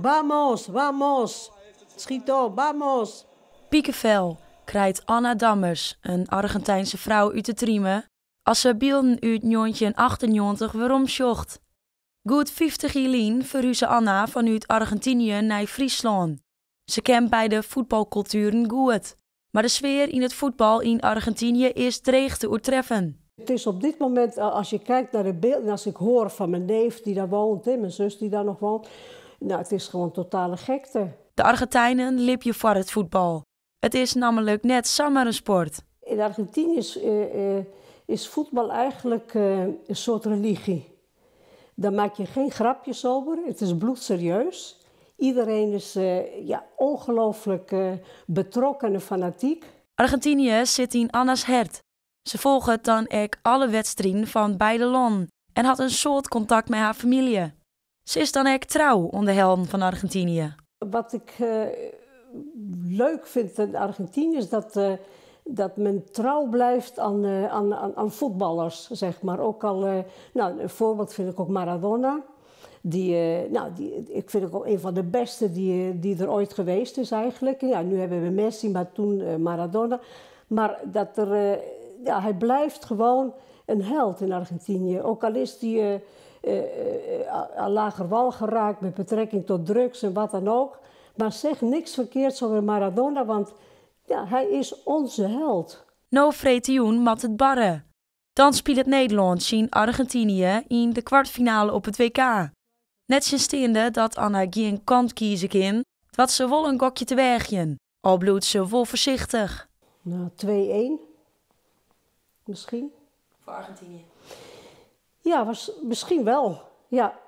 Vamos, vamos, schiet op, vamos! Pikefel krijt Anna Dammers, in Argentynske frou út De Trieme, as se bylden út 1998 weromsjocht. Goed 50 jier lyn ferhuze Anna fanút Argentinië nei Fryslân. Se ken beide fuotbalkultueren goed. Mar de sfear yn it fuotbal yn Argentinië is dreech te oertreffen. Het is op dit moment, als je kijkt naar de beelden, als ik hoor van mijn neef die daar woont, hè, mijn zus die daar nog woont, nou, het is gewoon totale gekte. De Argentinen libje foar it fuotbal. It is nammentlik net samar in sport. In Argentinië is voetbal eigenlijk een soort religie. Daar maak je geen grapjes over, het is bloedserieus. Iedereen is, ja, ongelooflijk betrokken en fanatiek. Argentinië sit yn Anna's hert. Se folget dan ek alle wedstriden fan beide lannen en hat in soad kontakt mei har famylje. Se is dan ek trou oan de helden fan Argentinië. Wat ik leuk vind in Argentinië is dat men trouw blijft aan voetballers, zeg maar. Ook al, nou, een voorbeeld vind ik ook Maradona. Die, nou, ik vind ook een van de beste die er ooit geweest is eigenlijk. Ja, nu hebben we Messi, maar toen Maradona. Maar ja, hij blijft gewoon een held in Argentinië. Ook al is hij aan lager wal geraakt met betrekking tot drugs en wat dan ook. Maar zeg niks verkeerds over Maradona, want ja, hij is onze held. No freedtejûn moat it barre. Dan spilet Nederlân tsjin Argentinië yn de kwartfinale op it WK. Nettsjinsteande dat Anna gjin kant kieze kin, doart se wol in gokje te weagjen. Al bliuwt se wol foarsichtich. Nou, 2-1. Misschien. Foar Argentinië? Ja, misschien wel. Ja.